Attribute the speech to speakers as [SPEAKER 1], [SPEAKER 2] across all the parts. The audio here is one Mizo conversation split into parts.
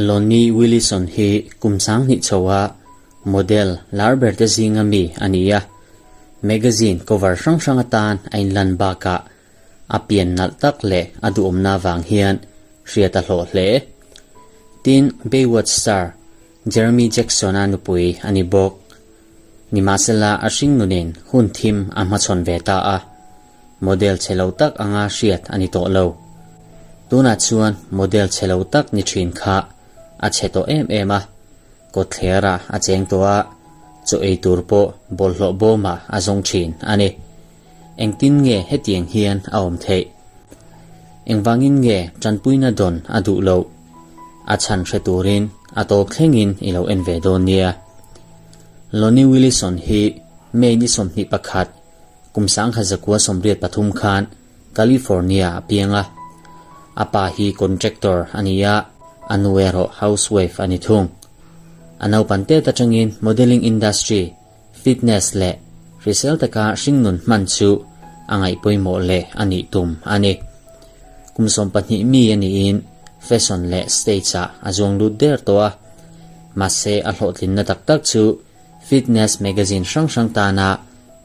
[SPEAKER 1] Lonnie Willison hi kum 20 chhoa model lar berte zinga mi a ni a. Magazine cover hrang hrang atan a inlan bakah a pian nalh tak leh a duhawmna vang hian hriat a hlawh hle. Tin, Baywatch star Jeremy Jackson-a nupui a ni bawk. Nimahsela a hring nunin hun thim a hmachhawn ve ta a, model chhe lo tak anga hriat a ni tawh lo. Tunah chuan model chhe lo tak ni thin kha a chhe tawh em em a, kawtthlerah a cheng tawh a, chaw ei tur pawh bawlhhlawh bawmah a zawng thin a ni. Engtin nge hetiang hian a awm theih? Engvangin nge tanpuina dawn a duh loh? A chhan hre turin a tawp thlengin i lo en ve dawn nia. Lonnie Willison hi May ni 21, kum 1983 khan California a piang a. A pa hi contractor a ni a, a nu erawh housewife a ni thung. A naupan tet atangin modelling industry, fitness leh hrisel taka hringnun hman chu a ngaihpawimawh leh a nih tum a ni. Kum 12 mi a niin fashion leh stage-ah a zuang lut der tawh a, mahse a hlawhtlinna tak tak chu fitness magazine hrang hrang tana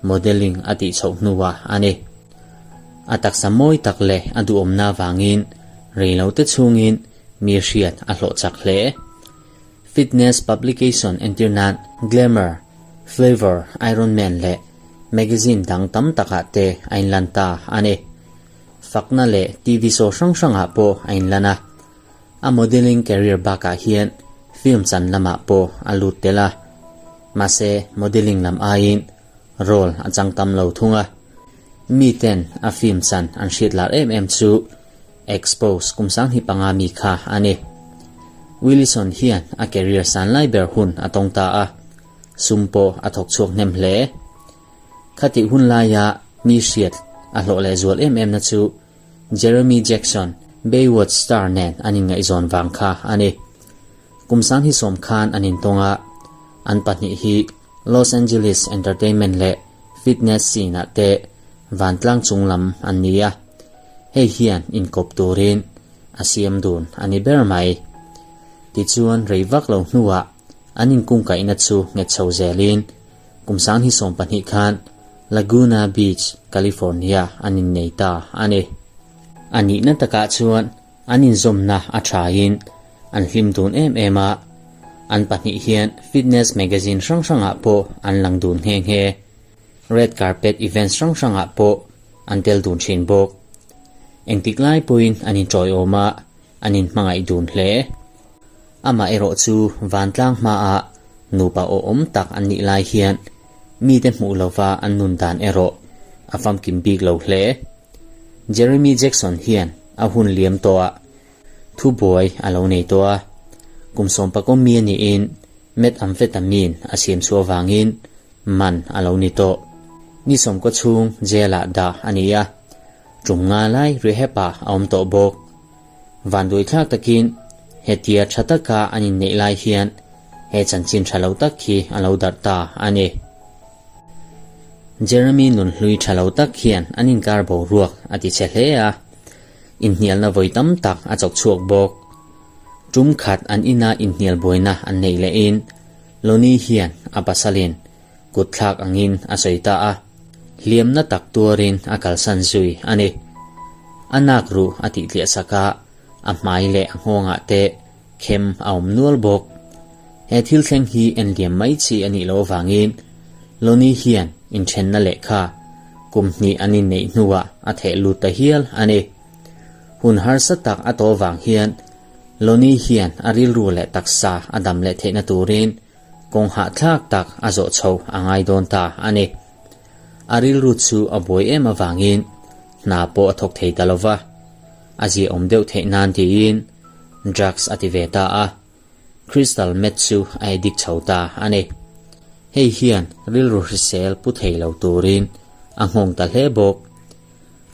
[SPEAKER 1] modelling a tih chhoh hnuah a ni. A taksa mawi tak leh a duhawmna avangin reilote chhungin mi hriat a hlawh chak hle. Fitness publication entir nan Glamour, Flavor, Iron Man leh magazine dang tam takah te a inlan ta a ni. Fakna leh TV show hrang hrangah pawh a inlan a. A modelling career bakah hian film chan lamah pawh a lut tel a. Mahse, modelling lam aiin role a chang tam lo thung a. Miten a film chan an hriat lar em em chu Expose kum 25 mi kha a ni. Willison hian a career san lai ber hun a tawng ta a, sum pawh a thawk chhuak hnem hle. Khatih hun laia mi hriat a hlawh leh zual em em na chu Jeremy Jackson, Baywatch star nen an inngaihzawn vang kha a ni. Kum 2010 khan an intawng a, an pahnih hi Los Angeles entertainment leh fitness scene-ah te vantlang chung lam an ni a. Hei hian inkawp turin a siam dun a ni ber mai. Tichuan rei vak lo hnuah an inkungkaihna chu nghet chho zelin kum 2012 khan Laguna Beach, California an innei ta a ni. A nihna takah chuan an inzawmna a thain an hlim dun em em a, an pahnih hian fitness magazine hrang hrangah pawh an lang dun nghe nghe. Red carpet events hrang hrangah pawh an tel dun thin bawk. Engtik lai pawhin an inṭawiawm a, an inhmangaih dun hle. Amah erawh chu vantlang hmaah nupa awhawm tak an nih lai hian mite hmuh lova an nun dan erawh a famkim bik lo hle. Jeremy Jackson hian a hun liam tawhah thubuai a lo nei tawh a, kum 11 mi a niin methamphetamine a siam chhuah avangin man a lo ni tawh. Ni 90 chhung jail-ah dah a ni a, tum nga lai rehab-ah a awm tawh bawk. Vanduaithlak takin hetia tha taka an inneih lai hian he chanchin tha lo tak hi a lo darh ta a ni. Jeremy nunhlui tha lo tak hian an inkar boruak a ti chhe hle a, inhnialna vawi tam tak a chawk chhuak bawk. Tum khat an ina inhnial buaina an neih lehin Lonnie hian a pasalin kut thlak angin a sawi ta a, hliamna tak tuarin a kalsan zui a ni. A nak ruh a tih tliah sak a, a hmai leh a nghawngah te khem a awm nual bawk. He thil thleng hi en liam mai chi a nih loh avangin Lonnie hian inthenna lehkha kum hnih an inneih hnuah a theh lut ta hial a ni. Hun harsa tak a tawh vang hian Lonnie hian a rilru leh taksa a dam leh theihna turin kawng hahthlak tak a zawh chho a ngai dawn ta a ni. A rilru chu a buai em avangin hna pawh a thawk thei ta lo va, a ziaawm deuh theih nan tiin drugs a ti ve ta a, crystal meth chu a addict chho ta a ni. Hei hian rilru hrisel pu thei lo turin a nghawng ta hle bawk.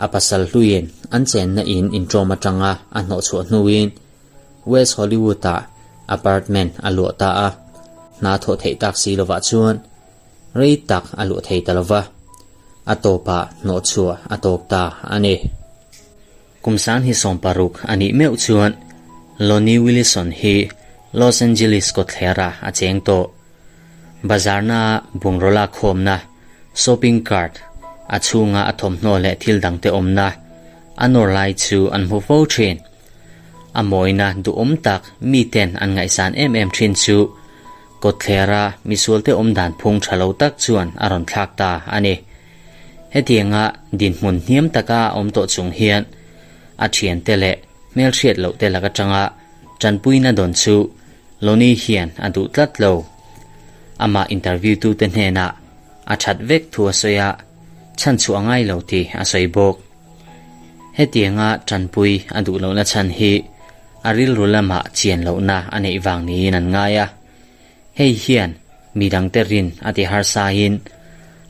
[SPEAKER 1] A pasal hluiin an chenna in inṭawm aṭanga a hnawhchhuah hnuin West Hollywood-ah apartment a luah ta a, hna thawh theih tak si lovah chuan rei tak a luah thei ta lova, a tawpah hnawhchhuah a tawk ta a ni. Kum 2016 a nih meuh chuan Lonnie Willison hi Los Angeles kawtthlerah a cheng tawh. Bazarna bungraw lakkhawmna, shopping cart, a chhunga a thawmhnaw leh thil dangte awmna a nawr lai chu an hmu fo thin. A mawina duhawm tak miten an ngaihsan em em thin chu kawtthlera misualte awm dan phung tha lo tak chuan a rawn thlak ta a ni. Hetianga dinhmun hniam taka a awm tawh chung hian a thiante leh hmelhriat lohte lak atanga tanpuina dawn chu Lonnie hian a duh tlat lo. Amah interview tute hnenah a that vek thu a sawi a, chhan chhuah a ngai lo tih a sawi bawk. Hetianga tanpui a duh lohna chhan hi a rilru lamah chian lohna a neih vang niin an ngai a. Hei hian mi dangte rin a ti harsain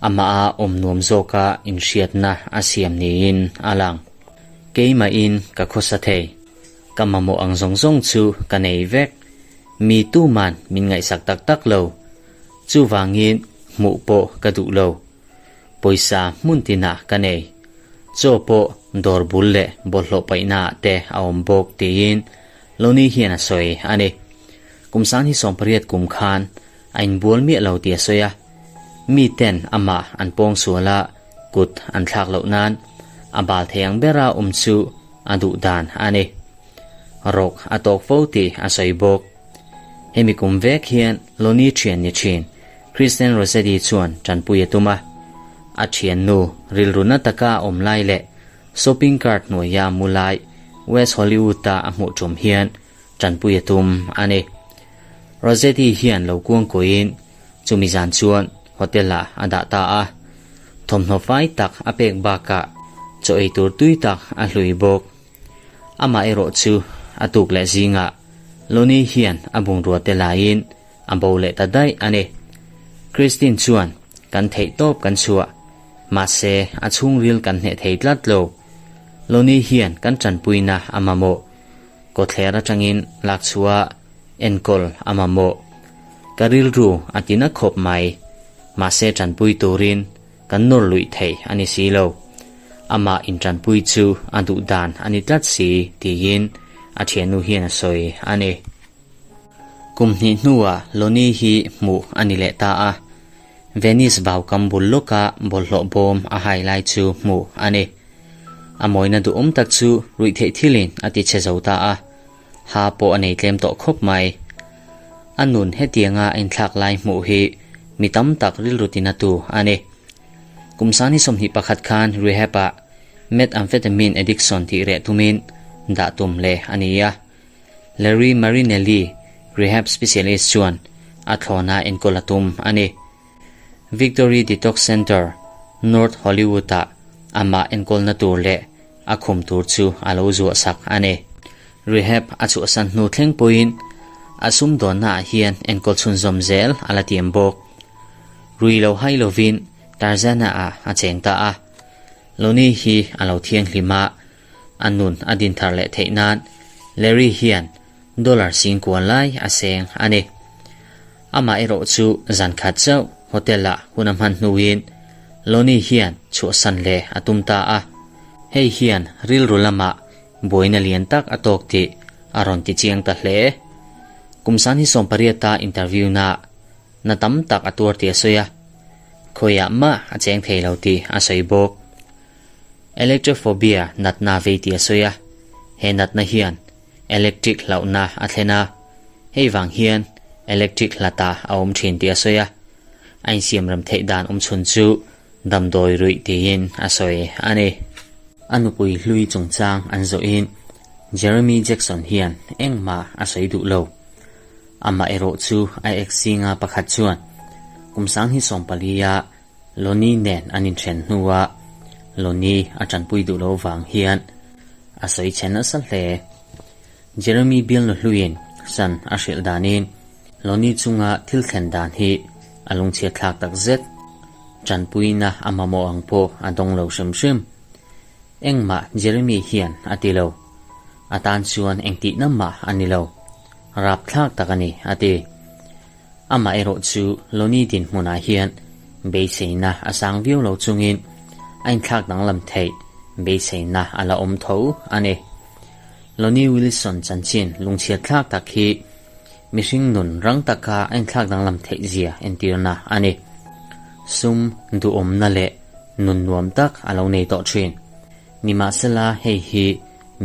[SPEAKER 1] amaha awm nuam zawka inhriatna a siam niin a lang. Keimahin ka khawsa thei. Ka mamawh ang zawng zawng chu ka nei vek. Mi tuman min ngaihsak tak tak lo. Chuvangin hmuh pawh ka duh lo. Pawisa hmun tinah ka nei. Chaw pawh dawr bul leh bawlhhlawh paihnaah te a awm bawk tiin Lonnie hian a sawi a ni. Kum 2018 kum khan a inbual miah lo tih a sawi a. Mi ten amah an pawng sual a, kut an thlak loh nan a bal thei ang bera awm chu a duh dan a ni. Rawk a tawk fo tih a sawi bawk. Hemi kum vek hian Lonnie thian ni thin Kristen Rossetti chuan tanpui a tum a. A thiannu rilru na taka a awm lai leh shopping cart hnuaia mu lai West Hollywood-a a hmuh tum hian tanpui a tum a ni. Rossetti hian lo kuangkuahin chumi zan chuan hotel-ah a dah ta a. Thawmhnaw fai tak a pek bakah chaw ei tur tui tak a hlui bawk. Amah erawh chu a tuk leh zingah Lonnie hian a bungrua te laiin a bo leh ta daih a ni. Christine chuan kan theih tawp kan chhuah, mahse a chhungril kan hneh thei tlat lo. Lonnie hian kan tanpuina a mamawh. Kawthler atangin lak chhuah enkawl a mamawh. Ka rilru a ti na khawp mai, mahse tanpui turin kan nawr luih theih a ni si lo. Amah intanpui chu a duh dan a ni tlat si tiin a thiannu hian a sawi a ni. Kum hnih hnuah Lonnie hi hmuh a ni leh ta a, Venice vaukam bul lawka bawlhhlawh bawm a hai lai chu hmuh a ni. A mawina duhawm tak chu ruihtheih thilin a ti chhe zo ta a, ha pawh a nei tlem tawh khawp mai. A nun hetianga a inthlak lai hmuh hi mi tam tak rilru tinatu a ni. Kum 2021 khan rehab-ah methamphetamine addiction tih reh tumin dah tum leh a ni a. Larry Marinelli, rehab specialist chuan a thlawna enkawl a tum a ni. Victory Detox Center, North Hollywood-ah amah enkawlna tur leh a khum tur chu a lo zuahsak a ni. Rehab a chhuahsan hnu thleng pawhin a sumdawnnaah hian enkawl chhunzawm zel a la tiam bawk. Rui lo hai lovin Tarzana-ah a cheng ta a. Lonnie hi a lo thianghlim a, A nun a din thar leh theih nan Larry hian dollar singkuan lai a seng a ni. Amah erawh chu zan khat chauh hotel-ah hun a hman hnuin Lonnie hian chhuahsan leh a tum ta a. Hei hian rilru lamah buaina lian tak a tawk tih a rawn ti chiang ta hle. Kum 2018-a interview-naah na tam tak a tuar tih a sawi a, khawiah mah a cheng thei lo tih a sawi bawk. Electrophobia natna vei tih a sawi a, he natna hian electric hlauhna a thlen a, hei vang hian electric hlatah a awm thin tih a sawi a, a insiamrem theih dan awm chhun chu damdawi ruih tiin a sawi a ni. A nupui hlui chungchang an zawhin Jeremy Jackson hian engmah a sawi duh lo. Amah erawh chu a ex zinga pakhat chuan kum 2014 a Lonnie nen an inthen hnuah Lonnie a tanpui duh loh vang hian a sawi chhe nasa hle. Jeremy bialnu hluiin San a hrilh danin Lonnie chunga thil thlen dan hi a lungchhiat thlak tak zet. Tanpuina a mamawh ang pawh a dawng lo hrim hrim. Engmah Jeremy hian a ti lo. A tan chuan engtihna mah a ni lo. Rapthlak tak a ni, a ti. Amah erawh chu Lonnie dinhmunah hian beiseina a sang viau lo chungin a inthlak danglam theih. beiseina a la awm tho a ni. Lonnie Wilson chanchin lungchhiat thlak tak hi mihring nun rang taka a inthlak danglam theih zia entirna a ni. Sum duhawmna leh nun nuam tak a lo nei tawh thin. Nimahsela hei hi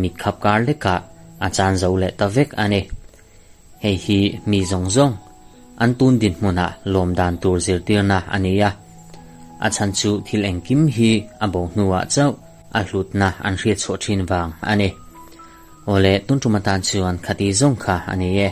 [SPEAKER 1] mit khap kar lekah a chan zo leh ta vek a ni. Hei hi mi zawng zawng an tun dinhmunah lawm dan tur zirtirna a ni a. A chhan chu thil engkim hi a bo hnuah chauh a hlutna an hriatchhuah thin vang a ni. Awle, tun tum atan chuan khati zawng kha a ni e.